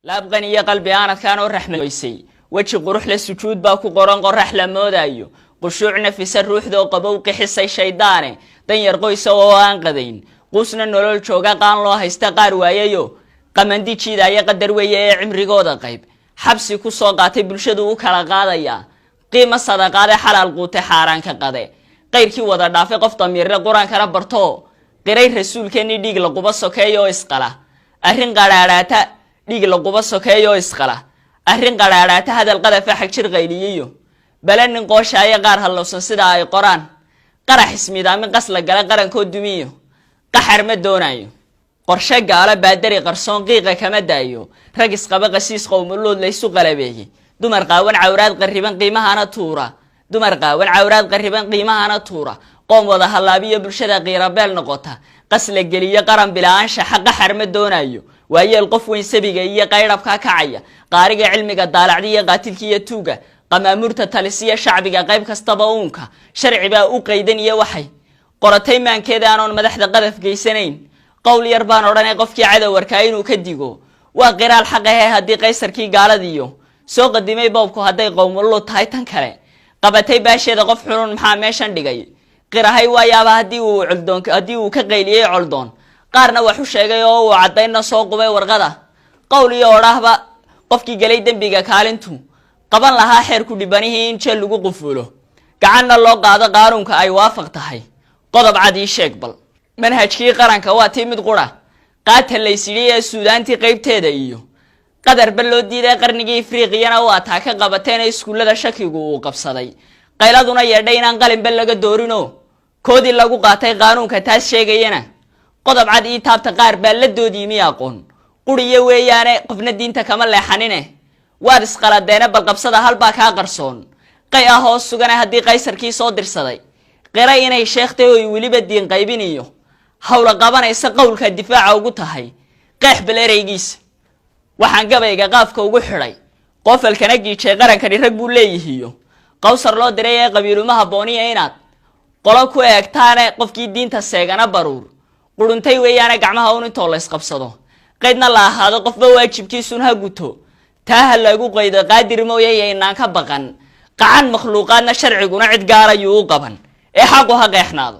Laabqan iyo qalbi aanadkaan oo raxmaysay, weji qurux le, sujuud baa ku qoran, qorax la moodaayo, qushuuc nafisa, ruuxdoo qabow qixisay shaydaane, danyar qoysa oo aan qadayn, quusna nolol jooga, qaan loo haysta, qaar waayayo, qamandi jiidaaya, qadar weeye ee cimrigooda qayb xabsi ku soo qaatay, bulshadu u kala qaadayaa, qiimo sadaqaade, xalaal quute, xaaraan ka qade, qayrkii wada dhaafay, qof damiirle, qur-aankana bartoo qiray rasuulkeennii, dhiig laquba sokeeyo oo isqala, arrin qadhaadhaata, dhiig laquba sokeeyo oo isqala, arrin qadhaadhaata, hadal qadafa, xag jir qayliyiyo bale, nin qooshaayo, qaar hallowsan sida ay qoraan, qarax ismidaamin, qasla gala, qarankoo dumiyo, qaxar ma doonayo, qorshe gaalo, baadari qarsoon, qiiqa kama daayo, rag isqaba, qasiis qowmuluud laysu qalabeeyey, dumar qaawan, cawraad qarriban, qiimahana tuura, dumar qaawan, cawraad qarriban, qiimahana tuura, qoom wada hallaabiyo, bulshada qiirabeel noqota, qasla geliyo, qaran bila-aanshaxa, qaxar ma doonayo, waayeel, qof weyn, sabiga iyo qaydhabkaa kacaya, qaariga cilmiga daalacdi iyo qaatilka iyo tuuga, qamaamuurta talisiya, shacbiga qayb kastaba uunka sharci baa u qaydan iyo waxay qoratay maankeeda, aanoon madaxda qadaf geysanayn, qowl yar baan odhanay, qofkii cadowarkaa inuu ka digo waa qiraal xaq ahe. Haddii qaysarkii gaaladiyo soo qadimay boobku, hadday qowmullu tahay tan kale qabatay baasheeda, qof xunun maxaa meeshan dhigay, qirahay waayaaba haddii uu coldoon, haddii uu ka qayliyey coldoon, qaarna wax u sheegay oo uu caddaynna soo qubay warqada, qowl iyo odhaahba qofkii gelay dembiga kaalintu qaban lahaa, xeerku dhibanihii in jeel lagu qufuulo, gacanna loo qaado, qaanuunka ay waafaq tahay, qodob cad ii sheeg bal. Manhajkii qaranka waa tii mid qura qaata laysidhi ee Suudaantii qaybteeda iyo qadarba loo diiday, qarnigii Ifriiqiyana waa taa ka qabateen ee iskuullada shakigu uu qabsaday, qayladuna yeedhay inaan qalinba laga doorinoo koodii lagu qaatay qaanuunka taas sheegayana, qodob cad ii taabta. Qaar baa la doodiimi aqoon quriyo weeyaane, qofna diinta kama leexanine, waad isqaladeene, balqabsada halbaa kaa qarsoon, qay ah oo sugane. Haddii qaysarkii soo dirsaday qiray inay sheekhtay oy weliba diin qaybiniyo hawla qabanaysa, qowlka difaaca ugu tahay, qeex bal ereygiisa. Waxaan gabayga qaafka ugu xidhay, qoofalkana giijay, qarankani rag buu leeyihiyo qawsar loo diray ee qabiilumaha booniya inaad qolo ku eegtaane, qofkii diinta seegana baruur quruntay weeyaane, gacmaha un intoo laysqabsado, qaydna la ahaado, qofba waajibkiisun ha guto, taa ha lagu qaydo, qaadir mooye iyo inaan ka baqan qacan makhluuqaadna, sharciguna cid gaarayuu u qaban ee xaqu ha qeexnaado.